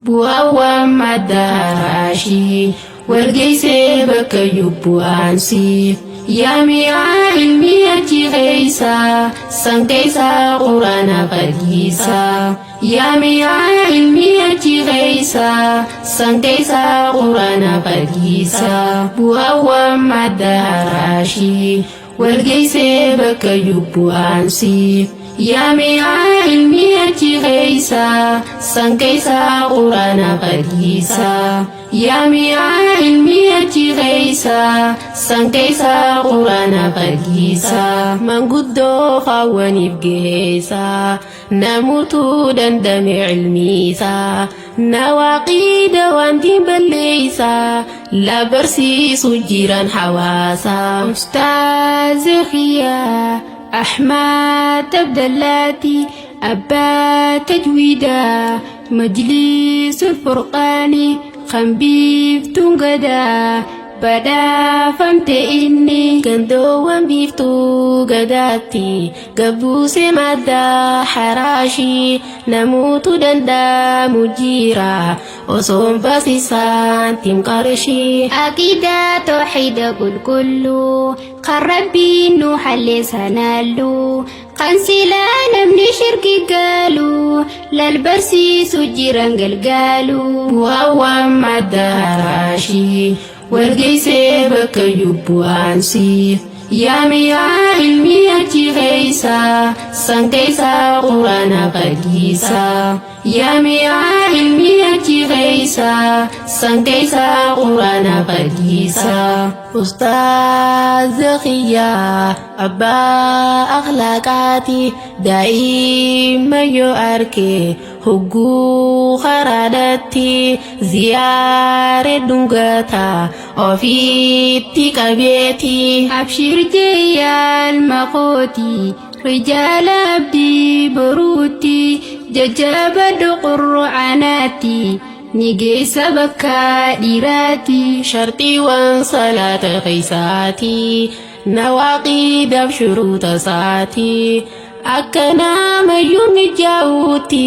Bu'aawwan madda haraashii walgeessee bakka yubbu'aansii yaa mi'aa ilmi achi keessa san keessa quraana fadhiisaa yaa mi'aa ilmi achi keessa san keessa quraana fadhiisaa bu'aawwan madda haraashii walgeessee bakka yubbu'aansii yaa mi'aa ilmi achi keessa san keessa quraana fadhiisaa yaa mi'aa ilmi achi keessa san keessa quraana fadhiisaa manguddoo kaawwaniif geessaa namutu dandame ilmiisaa nawaaqiida wanti balleeysaa la barsiisu jiran hawaasaa. Ustaaz Khiyaa Ahmad Abdallaati Abbaa Tajwiidaa Majlisul Furqaani kan biiftuun gadaa badhaafamte inni. Gandoowwan biiftuu gadaatti gabbuuse madda haraashii namuutu danda'amu jira osoon baasisaan timqarshii. Aqiidaa tawxiida qulqulluu kan rabbiin nu hallee sanaallu kan silaa namni shirki gaalu lal barsiisu jiran galgaalu. Bu'aawwan madda haraashii walgeessee bakka yubbu'aansii yaa mi'aa ilmi achi keessa san keessa quraana fadhiisaa yaa mi'aa ilmi achi keessa san keessa quraana fadhiisaa. Ustaaz Khiyyaa abbaa akhlaaqaati daa'ima yoo arke hogguu karaadhatti ziyaare dhungata ofiitti qabeeti. Abshir jeeyyaal makooti rijaala abdii boruutti jajjaba qur'aanaatti ni geessa bakka dhiiraatti. Sharxiiwwan salaata keessaati nawaaqiidhaaf shuruuta isaati akka namayyuu mijaa'uutti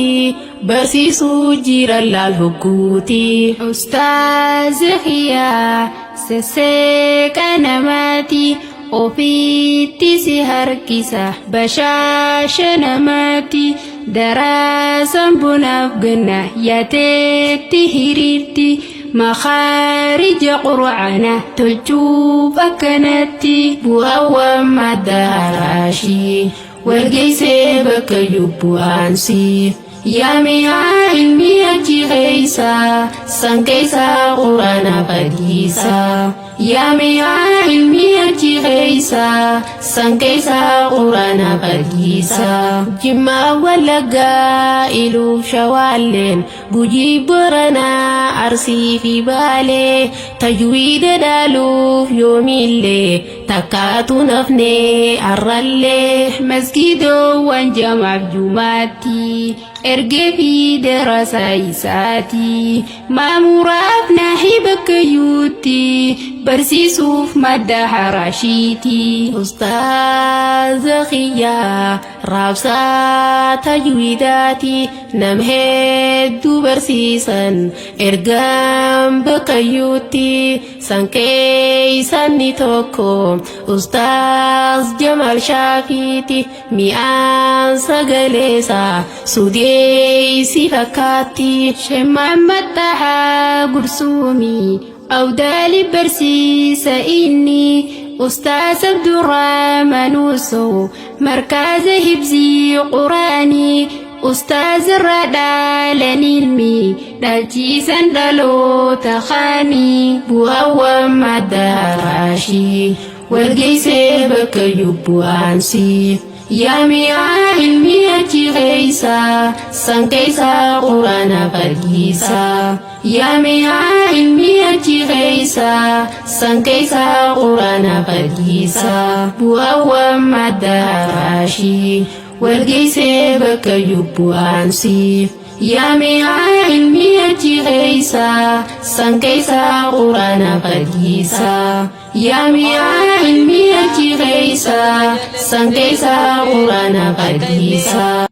barsiisuu jiran laal hogguuti. Ustaaz Khiyaa sesseeqa namaati ofiitti si harkisa bashaasha namaati daraasan bunaaf ganna yaateetti hiriirti makaarija qur'aana tolchuuf akkanatti. Bu'aawwan madda haraashii walgeessee bakka yubbu'aansii yaa mi'aa ilmi achi keessa san keessa quraana fadhiisaa yaa mi'aa ilmi achi keessa san keessa quraana fadhiisaa. Jimmaa Wallaggaa Iluuf Shawaalleen Gujii Boranaa Arsii fi Baalee tajwiida dhaaluuf yoomillee takkaatu nafnee arrallee. Masgiidoowwan jamaaf jumaatti ergee fi darasaa isaati maamuraaf naahii bakka yuutti barsiisuuf madda haraashiiti. Ustaaz Khiyyaa raabsaa tajwiidaati nam hedduu barsiisan ergaan bakkayyuutti san keeysanni tokko Ustaaz Jamal Shaafiiti mi'aan sagaleesa sudeeysi fakkaatti. Sheekh Muhammad Tahaa Gursuumi Awdaali barsiisa inni Ustaaz Abdurrahman Usoo markaaza hibzii quraanii Ustaaz irraa dhaalan ilmi dhalchiisan dhaloota kaanii. Bu'aawwan madda haraashii walgeessee bakka yubbu'aansii yaa mi'aa ilmi achi keessa san keessa quraana fadhiisaa yaa mi'aa ilmi achi keessa san keessa quraana fadhiisaa. Bu'aawwan madda haraashii walgeessee bakka yubbu'aansii yaa mi'aa ilmi achi keessa san keessa quraana fadhiisaa yaa mi'aa ilmi achi keessa san keessa quraana fadhiisaa.